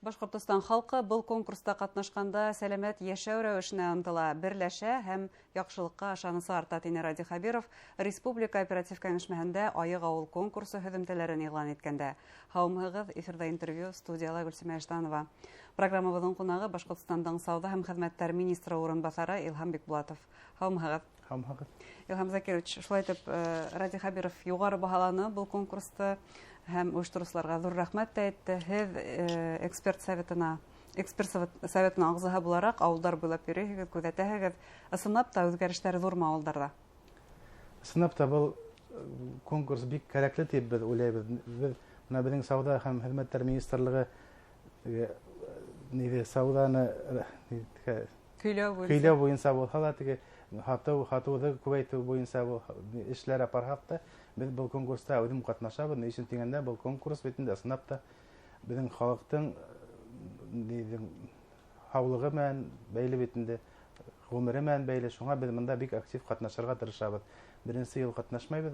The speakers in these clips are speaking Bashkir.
Башҡортостан халҡы был конкурста ҡатнашҡанда сәләмәт йәшәү рәүешенә ынтыла, берләшә һәм яҡшылыҡҡа ышанысы арта, тине Радий Хәбиров республика оператив кәңәшмәһендә «Айыҡ ауыл» конкурсы һөҙөмтәләрен иғлан иткәндә. Һаумыһығыҙ, эфирҙа «Интервью», студияла Гөлсимә Иштанова. Программабыҙҙың ҡунағы — Башҡортостандың сауҙа һәм хеҙмәттәр министры урынбаҫары Илһам Бикбулатов. Һаумыһығыҙ. Һаумыһығыҙ. Илһам Закирович, шулай итеп, Радий Хәбиров юғары баһаланы был конкурсты һәм ойоштороусыларға ҙур рәхмәт тә әйтте. Һеҙ эксперт советының ағзаһы булараҡ ауылдар буйлап йөрөйһөгөҙ, күҙәтәһегеҙ. Ысынлап та үҙгәрештәр ҙурмы ауылдарҙа? Ысынлап та был конкурс бик кәрәкле тип беҙ уйлайбыҙ. Беҙ бына беҙҙең сауҙа һәм хеҙмәттәр министрлығы теге, ниҙе, сауҙаны көйләү буйынса, көйләү буйынса булһа ла, теге һатыуҙы күбәйтеү буйынса эшләр апарһаҡ та, беҙ был конкурста үҙем ҡатнашабыҙ. Ни өсөн тигәндә, был конкурс бит инде ысынлап та беҙҙең халыҡтың ниҙең һаулығы менән бәйле бит инде, ғүмере менән бәйле. Шуңа беҙ бында бик актив ҡатнашырға тырышабыҙ. Беренсе йыл ҡатнашмайбыҙ,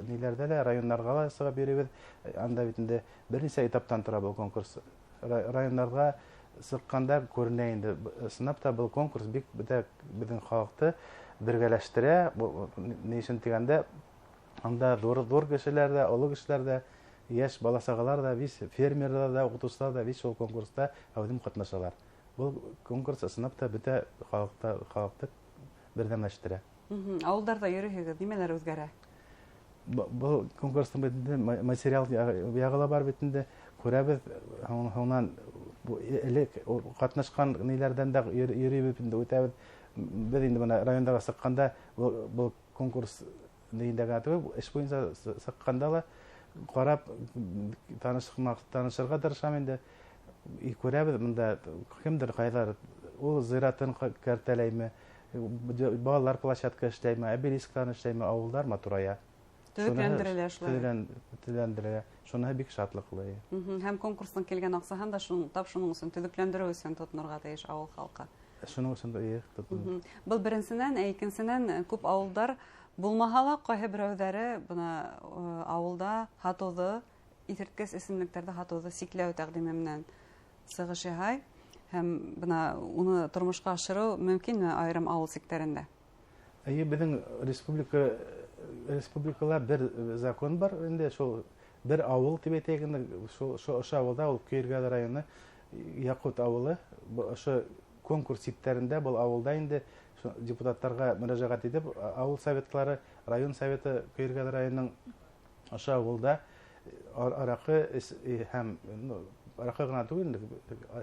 ниләрҙә лә, районнарға ла сығып йөрөйбөҙ. Анда бит инде бер нисә этаптан тора был конкурс. Районнарға сыҡҡанда күренә инде, ысынлап та был конкурс бик бөтә беҙҙең халыҡты бергәләштерә. Ни өсөн тигәндә, анда ҙур ҙур кешеләр ҙә, оло кешеләр ҙә, йәш бала сағалар ҙа, вис фермерҙар ҙа, уҡытыусылар ҙа вис шул конкурста әүҙем ҡатнашалар. Был конкурс ысынлап та бөтә халыҡты берҙәмләштерә. Ауылдарҙа йөрөйһөгөҙ, нимәләр үҙгәрә? Был конкурстың бит инде материал яғы ла бар бит инде, күрәбеҙ. Һуңынан элек ҡатнашҡан ниләрҙән дә йөрөйбөҙ инде, үтәбеҙ. Беҙ инде бына райондарға сыҡҡанда, был конкурс ниндә генә түгел, эш буйынса сыҡҡанда ла ҡарап танышырға тырышам инде. И күрәбеҙ, бында кемдер ҡайҙар ул зиратын кәртәләйме, балалар площадка эшләйме, обелисктарын эшләйме, ауылдар матурая. Төҙөкләндерелә шулай. Төҙөкләндерелә. Шуныһы бик шатлыҡлы. Һәм конкурстың килгән аҡсаһын да тап шуның өсөн, төҙөкләндереү өсөн тотонорға тейеш ауыл халҡы. Шуның өсөн дә, тотонор. Был беренсенән, ә икенсенән, күп ауылдар булмаһа ла, ҡайһы берәүҙәре бына ауылда һатыуҙы, иҫерткес эсемлектәрҙе һатыуҙы сикләү тәҡдиме менән сығыш яһай. Һәм бына уны тормошҡа ашырыу мөмкинме айырым ауыл сиктәрендә? Эйе, беҙҙең республикала бер закон бар инде, шул бер ауыл тип әйтәйек инде, шул ошо ауылда, ул Көйөргәҙе районы, Яҡут ауылы, ошо конкурс сиктәрендә был ауылда инде депутаттарға мөрәжәғәт итеп, ауыл советлары, район советы Көйөргәҙе районының ошо ауылда араҡы һәм, ну, араҡы ғына түгел инде,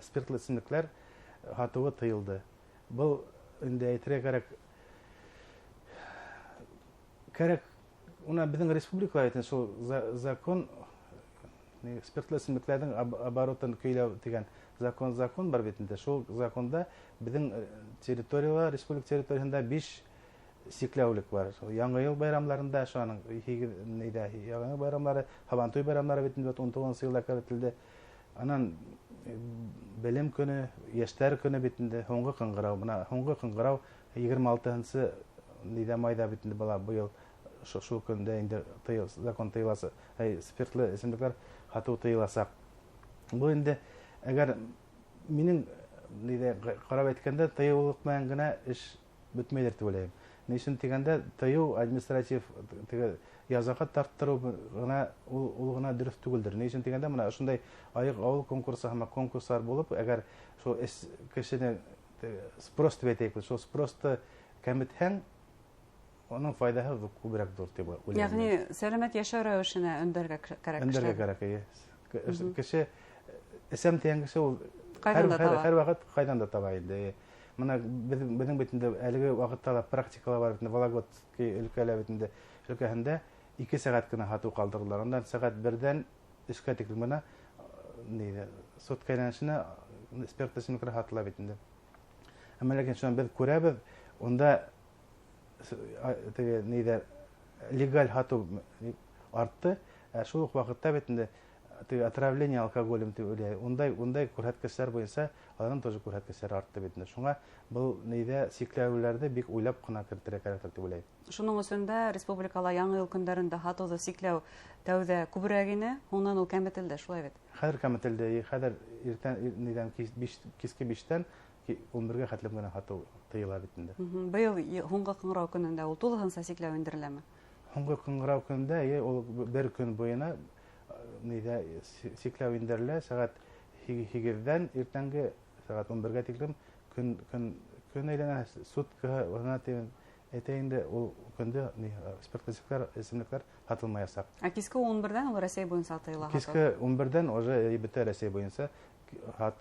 спиртлы эсемлектәр һатыуы тыйылды. Был инде әйтергә кәрәк. Уна беҙҙең республикала әйтен шул закон, спиртлы эсемлектәрҙең оборотын көйләү тигән закон бар бит инде. Шул законда беҙҙең территорияла, республика территорияһында 5 сикләүлек бар. Шул Яңы йыл байрамларында, шуның һигеҙ нейҙә, Яңы йыл байрамлары, Һабантуй байрамлары бит инде 19-нсы йылда керетелде. Анан белем көнө, йәштәр көнө бит инде, һуңғы ҡыңғырау. Бына һуңғы ҡыңғырау 26-нсы нейҙә майҙа бит инде була быйыл. Шул көндә инде закон тыйыласы, әй, спиртлы эсемлектәр һатыу тыйыласаҡ. Был инде, әгәр минең нейҙә ҡарап әйткәндә, тыйыулыҡ менән генә эш бөтмәйҙер тип уйлайым. Ни өсөн тигәндә, тыйыу административ теге язаға тарттырыу ғына, ул ғына дөрөҫ түгелдер. Ни өсөн тигәндә, бына ошондай «Айыҡ ауыл» конкурсы һәм конкурстар булып, әгәр шул эш кешене спрос тип әйтәйек, шул спросты кәметһәң, уның файҙаһы күберәк ҙур тип уйлайым. Йәғни сәләмәт йәшәү рәүешенә өндәргә кәрәк Өндәргә кешеләрҙе. кәрәк, эйе. Кеше эсәм тигән кеше ул Ҡайҙан да таба. һәр ваҡыт ҡайҙан да таба инде. Эйе. Бына беҙҙең бит инде әлеге ваҡытта ла практикала бар бит инде, Вологодский өлкәлә бит инде, өлкәһендә 2 сәғәт кенә һатыу ҡалдырҙылар. Ундан сәғәт берҙән өскә тиклем генә, ни, сотка әйләнешенә спиртлы эсемлектәр һатыла бит инде. Әммә ләкин шунан беҙ күрәбеҙ, унда теге нейҙә легаль һатыу артты, ә шул уҡ ваҡытта бит инде Отравление алкоголем тип уйлай. Ундай күрһәткестәр буйынса аларның тоже күрһәткестәре артты бит инде. Шуңа был нейҙә сикләүләрҙе бик уйлап ҡына кертергә кәрәктер тип уйлайым. Шуның өсөн дә республикала яңы йыл көндәрендә һатыуҙы сикләү тәүҙә күберәк ине, һуңынан ул кәметелде, шулай бит? Хәҙер кәметелде. Хәҙер иртән нейҙән киске биштән ун бергә хәтлем генә һатыу тыйыла бит инде. Быйыл һуңғы ҡыңғырау көнөндә ул тулыһынса сикләү индереләме? Һуңғы ҡыңғырау көнөндә, эйе, ул бер көн буйына нейҙә сикләү индерелә, сәғәт һигеҙҙән иртәнге сәғәт ун бергә тиклем көн әйләнә, суткаһына тип әйтә инде, ул көндө спиртлы эсемлектәр һатылмаясаҡ. Ә киске ун берҙән ул Рәсәй буйынса тыйыла һатыу? Киске ун берҙән уже бөтә Рәсәй буйынса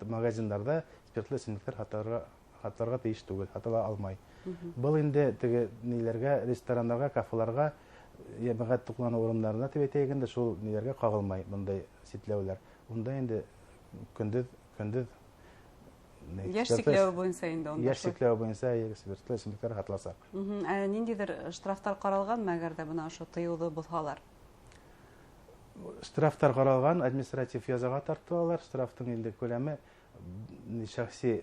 магазиндарҙа спиртлы эсемлектәр һатылырға тейеш түгел, һатыла алмай. Был инде теге ниләргә, ресторандарға, кафеларға, йәмәғәт туҡланыу урындарына тип әйтәйек инде, шул ниләргә ҡағылмай бындай сикләүләр. Унда инде көндөҙ Йәш сикләүе буйынса инде унда Йәш сикләүе буйынса спиртлы эсемлектәр һатыласаҡ. Ә ниндәйҙер штрафтар ҡаралғанмы, әгәр ҙә бына ошо тыйыуҙы боҙһалар? Штрафтар ҡаралған, административ язаға тартылалар. Штрафтың инде күләме шәхси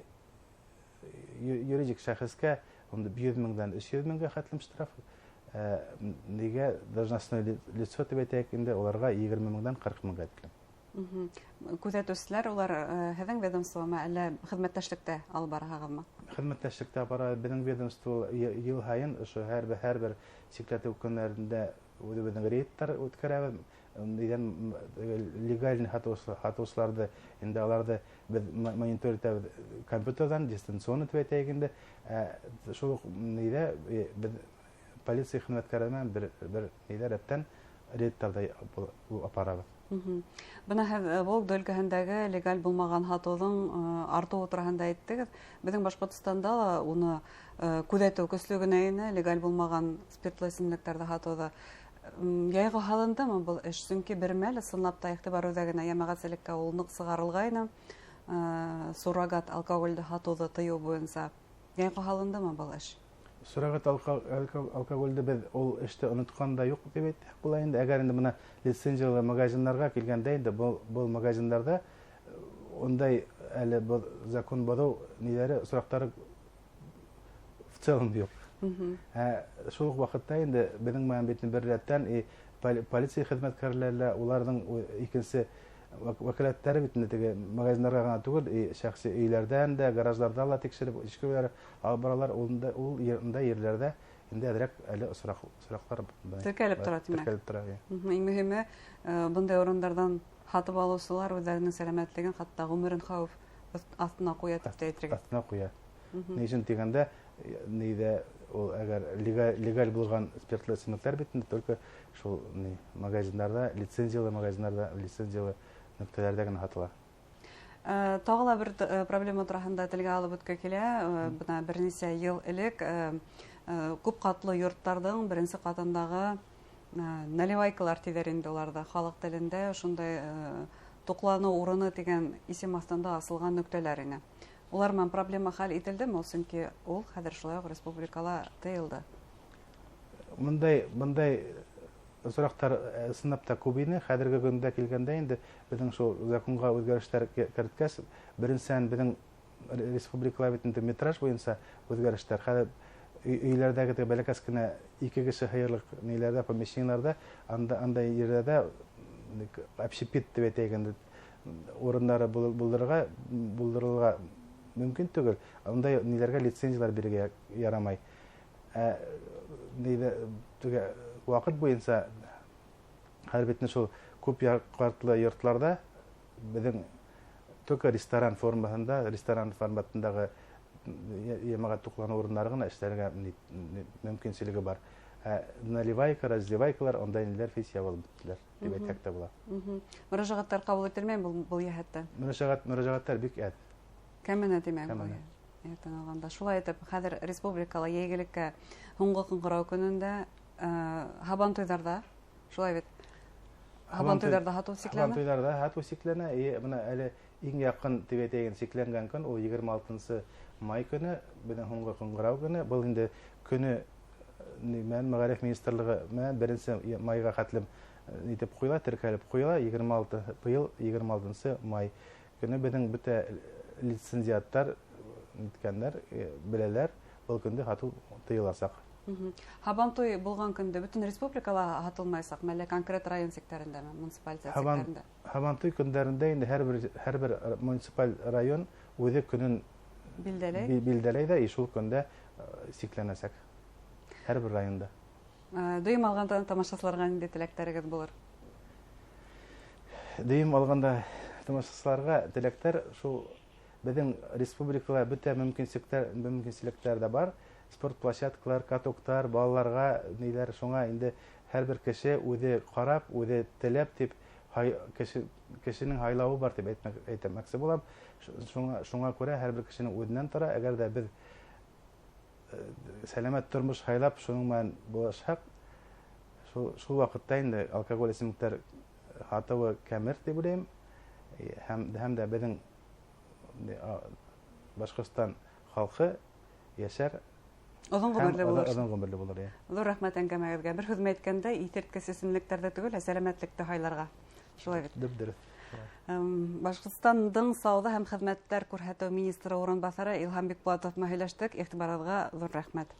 юридик шәхескә унда йөҙ меңдән өс йөҙ меңгә хәтлем штраф. Нигә должностное лицо тип әйтәйек инде, уларға егерме меңдән ҡырҡ меңгә тиклем. Күҙәтеүселәр улар һеҙҙең ведомствома әллә хеҙмәттәшлектә алып бараһығыҙмы? Хеҙмәттәшлектә бара. Беҙҙең ведомство йыл һайын ошо һәр бер сикләтеү көннәрендә үҙебеҙҙең рейдтар үткәрәбеҙ. Нидән легальный һатыусыларҙы инде аларҙы беҙ монитор итәбеҙ компьютерҙан, дистанционно тип әйтәйек инде. Шул уҡ нейҙә беҙ полиция хеҙмәткәре менән бер нейҙә рәттән рейдтарҙа апарабыҙ. Бына һеҙ Вологда өлкәһендәге легаль булмаған һатыуҙың артыуы тураһында әйттегеҙ. Беҙҙең Башҡортостанда ла уны күҙәтеү көслө генә ине, легаль булмаған спиртлы эсемлектәрҙе һатыуҙы. Яйға һалындымы был эш? Сөнки бер мәл ысынлап та иғтибар үҙәгенә йәмәғәтселеккә ул ныҡ сығарылғайны. Суррогат алкоголде һатыуҙы тыйыу буйынса яйға һалындымы был эш? Суррогат алкоголде беҙ ул эште онотҡан да юҡ тип әйтһәк була инде. Әгәр инде бына лицензиялы магазиндарға килгәндә инде был магазиндарҙа ундай әле был закон боҙоу ниҙәре осраҡтары в целом юҡ. Шул уҡ ваҡытта инде беҙҙең менән бит бер рәттән и полиция хеҙмәткәрләре лә, уларҙың икенсе вәкаләттәре бит инде теге магазиндарға ғына түгел, и шәхси өйҙәрҙән дә, гараждарҙа ла тикшереп, тикшереүҙәр алып баралар. Унда, ул ундай ерләрҙә инде әҙерәк әле осраҡлар Теркәлеп тора, тимәк. Теркәлеп тора, иә. Иң мөһиме, бындай урындарҙан һатып алыусылар үҙҙәренең сәләмәтлеген, хатта ғүмерен хәүеф аҫтына ҡуя тип тә әйтергә. Аҫтына ҡуя. Ни өсөн тигәндә, нейҙә ул әгәр легаль булған спиртлы эсемлектәр бит инде только шул ни магазиндарҙа, лицензиялы магазиндарҙа, лицензиялы нөктәләрҙә генә һатыла. Тағы ла бер проблема тураһында телгә алып үткә килә. Бына бер нисә йыл элек күп ҡатлы йорттарҙың беренсе ҡатындағы наливайкалар тиҙәр инде уларҙы халыҡ телендә, ошондай туҡланыу урыны тигән исем аҫтында асылған нөктәләр ине. Улар менән проблема хәл ителдеме? Ул сөнки ул хәҙер шулай уҡ республикала тыйылды. Бындай осраҡтар ысынлап та күп ине. Хәҙерге көндә килгәндә инде беҙҙең шул законға үҙгәрештәр керткәс, беренсән беҙҙең республикала бит инде метраж буйынса үҙгәрештәр. Хәҙер өйләрҙәге теге бәләкәс кенә ике кеше һыйырлыҡ ниләрҙә, помещениеларҙа, андай ерҙәрҙә общепит тип әйтәйек инде, урындары булдырырға мөмкин түгел. Ундай ниләргә лицензиялар бирергә ярамай. Нейҙә, теге ваҡыт буйынса хәҙер бит инде шул күп ҡатлы йортларҙа беҙҙең только ресторан формаһында, ресторан форматындағы йәмәғәт туҡланыу урындары ғына эшләргә мөмкинселеге бар. Наливайка, разливайкалар, ундай ниләр фис ябылып бөттөләр, тип әйтһәк тә була. Мөрәжәғәттәр ҡабул ителмәй был йәһәттә? Мөрәжәғәттәр бик әҙ. Кәменә, тимәк, был Кәменә. йәһәттән алғанда. Шулай итеп, хәҙер республикала йәйгелеккә һуңғы ҡыңғырау көнөндә һабантуйҙарҙа, шулай бит? Һабантуйҙарҙа һатыу сикләнә? Һабантуйҙарҙа һатыу сикләнә. И, бына әле иң яҡын тип әйтәйек, сикләнгән көн ул егерме алтынсы май көнө, беҙҙең һуңғы ҡыңғырау көнө. Был инде көнө менән Мәғариф министрлығы менән беренсе майға хәтлем итеп ҡуйыла, теркәлеп ҡуйыла. 26, быйыл 26 май көнө беҙҙең бөтә лицензиаттар иткәндәр, беләләр, был көндө һатыу тыйыласаҡ. Һабантуй булған көндө бөтөн республикала һатылмаясаҡ, әллә конкрет район сиктәрендәме, муниципалитет сиктәрендә? Һабантуй көндәрендә инде һәр бер муниципаль район үҙе көнөн билдәләй. Билдәләй ҙә, шул көндә сикләнәсәк һәр бер районда. Дөйөм алғанда тамашасыларға ниндәй теләктәрегеҙ булыр? Дөйөм алғанда тамашасыларға теләктәр шул: беҙҙең республикала бөтә мөмкинселектәр ҙә бар. Спорт площадкалар, катоктар, балаларға ниләр, шуңа инде һәр бер кеше үҙе ҡарап, үҙе теләп тип, кешенең һайлауы бар тип әйтмәксе булам. Шуңа күрә һәр бер кешенең үҙенән тора. Әгәр ҙә беҙ сәләмәт тормош һайлап, шуның менән булашһаҡ, шул ваҡытта инде алкоголь эсемлектәр һатыуы кәмер тип уйлайым. Һәм дә беҙҙең Башҡортостан халҡы йәшәр. Оҙон ғүмерле булыр. Оҙон ғүмерле булыр, иә. Ҙур рәхмәт әңгәмәгеҙгә. Бер һүҙ менән әйткәндә, иҫерткес эсемлектәрҙе түгел, ә сәләмәтлекте һайларға. Шулай бит. Дөп-дөрөҫ. Башҡортостандың сауҙа һәм хеҙмәттәр күрһәтеү министры урынбаҫары Илһам Бикбулатов менән һөйләштек. Иғтибарығыҙға ҙур рәхмәт.